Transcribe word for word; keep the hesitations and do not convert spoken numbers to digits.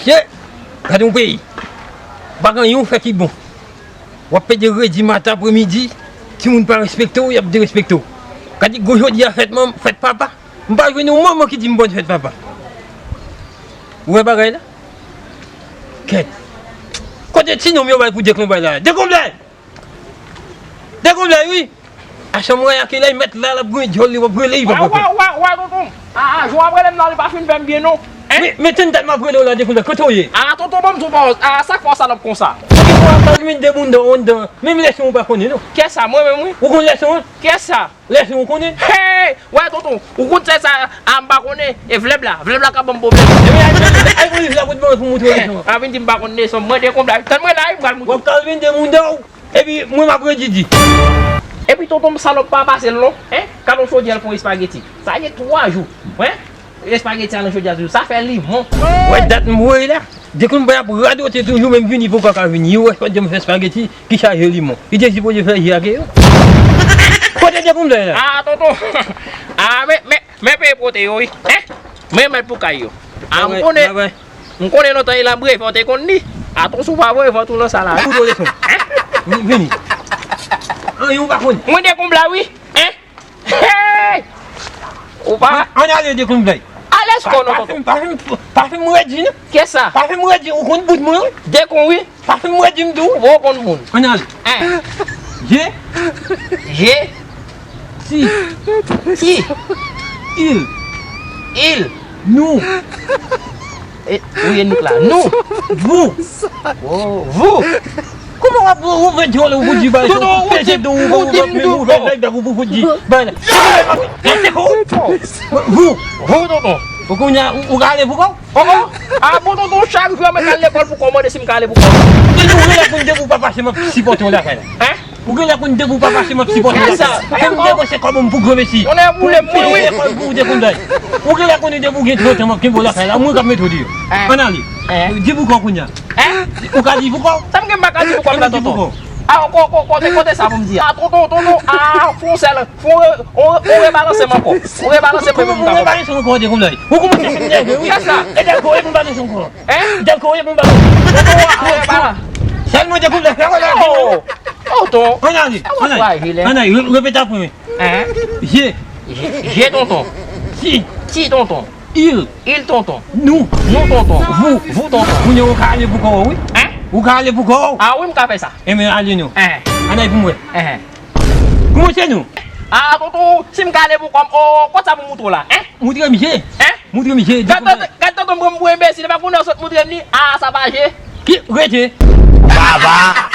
Mesye, gade yon peyi. Pa gen yon fè ki bon. W ap pede redi maten apremidi, timoun pa respekte w, y ap derespekte w. Gade gwo jodi a fèt manm, fèt papa. M pa jwenn yon manman ki di m bòn fèt papa. Ou wè bagay la? Kèt. Kote ti nonm yo bay pou Dekonblay la? Dekonblay! Dekonblay, wi! A chanm wè a ke la, mèt la, l ap goumen djòl li, w ap rele, li p ap repon. Wè, wè, wè, tonton. A, a, jan w ap rele m nan, li pa fin fè m byen, non. Hein? Men, men tann dat m ap rele w la, Dekonblay, kote w ye? A, tonton, ban m di w pawòl. A, sa k fè w salòp konsa? Ou gen pou ap kalmen de moun dan, anndan. Menm lèson ou pa konnen, non. Kiyès sa, mwen menm, wi. Ou konn lèson an? Kiyès sa? Lèson ou konnen? Hey! Wè, tonton, ou konn se sa, a, m pa konnen. E vlèb la, vlèb la ka ban m pwoblèm. Ebyen, al, al, al, al, al, la, pou mwen, pou moutre w lèson an. A, vin di m pa konn lèson, mwen Dekonblay. Tann mwen la, wi, m pral moutre w. W ap kalmen de moun dan, epi mwen m ap redi di. Epi tonton m salòp pa pase l non, hein? Gade yon chodyè l fè yon espageti. Sa gen twa jou, hein? Espageti a nan chodyè a toujou. Sa fè limon. Wè dat m voye la. Dekonblay ap radote toujou, menm vini poko ka vini. Ou wè, fò di m fè espageti ki chaje limon. Li te sipoze fè ji a ke yo. Kote Dekonblay la? A, tonton. A, men, men, men peye pote yo, wi. Hein? Men mèt pou kay yo. A, m konnen, m konnen lontan e la breve, ou te konn li. A, tonton, ou pa voye vòt ou nan sa la. Koute w leson. Vini, vini. Anyen ou pa konnen. Mwen Dekonblay, wi. Hein? Hey! Ou pa. Ann ale Dekonblay. Alèz kò non, tonton. Pa fè m, pa fè m, pa fè m redi, non. Kiyès sa? Pa fè m redi, ou konn bout mwen, wi. Dekon, wi. Pa fè m redi, m di w. Ou konn moun. Ann ale. Hein. Je. Je. Ti. Ti. Il. Il. Nou. E, ou ye nik la. Nou. Vou. Oh, vou. Kòman w ap ouvè djòl ou pou di bagay sa? Ou peze do ou pou ouvè, men ou ouvè bèk ou pou di bagay la. Rete ko. Vou. Vou, tonton. Ou kounye a, ou, ou ka ale pou kò w? Oh, oh. A bon, tonton, chak jou mwen ka al lekòl pou kò w mande si m ka ale pou kò w. Ou gen lè pou m de pou pa pase, m ap sipòte w lakay la. Hein? Ou gen lè konn depi w pa pase m ap sipòte w. Kiyès sa? Fè m depanse kòb mwen pou granmesi. Konnen boule m, wi, wi. Pou w dekonn bay. Ou gen lè konnen depi w gen trant an m ap kenbe w lakay la, mwen k ap mete w deyò. Ann ale. Di pou kò w kounye a. Ou ka di pou kò w? Sa m gen m pa ka di pou kò m la, tonton. A, kò, kò, kote, kote sa pou m di a? A, tonton, tonton, a, fon sèl, fon, on, on rebalanse m ankò. On rebalanse m pou m ta. Kòman rebalanse ankò, dekonn bay? Ou kòmanse fè m nève, wi. Kiyès sa? E dèl kò, e pou m balanse ankò. Hein? Dèl kò, e pou m balanse. Tonton, a, a, a. Sèlman dekonn bay. Oh! Tonton. Ann ale, ann ale. Ann ale, re-, repete apre mwen. Hein? Je. Je, je, tonton. Ti. Ti, tonton. Il. Il, tonton. Nou. Nou, tonton. Vou. Vou, tonton. Kounye a ou ka ale pou kò w, wi. Hein? Ou ka ale pou kò w. A wi, m ka fè sa. Enben, ale nou. Hein. Ann ale pou m wè. Hein. Kòmanse nou. A, tonton, si m ka ale pou kò m, oh, kote sa pou m moutre w la, hein? Moutre m je. Hein? Moutre m je. Gad tonton, gad tonton m pran m pou enbesil, e pa kounye a w sot moutre m li. A, sa pa je. Ki, rete. Baba.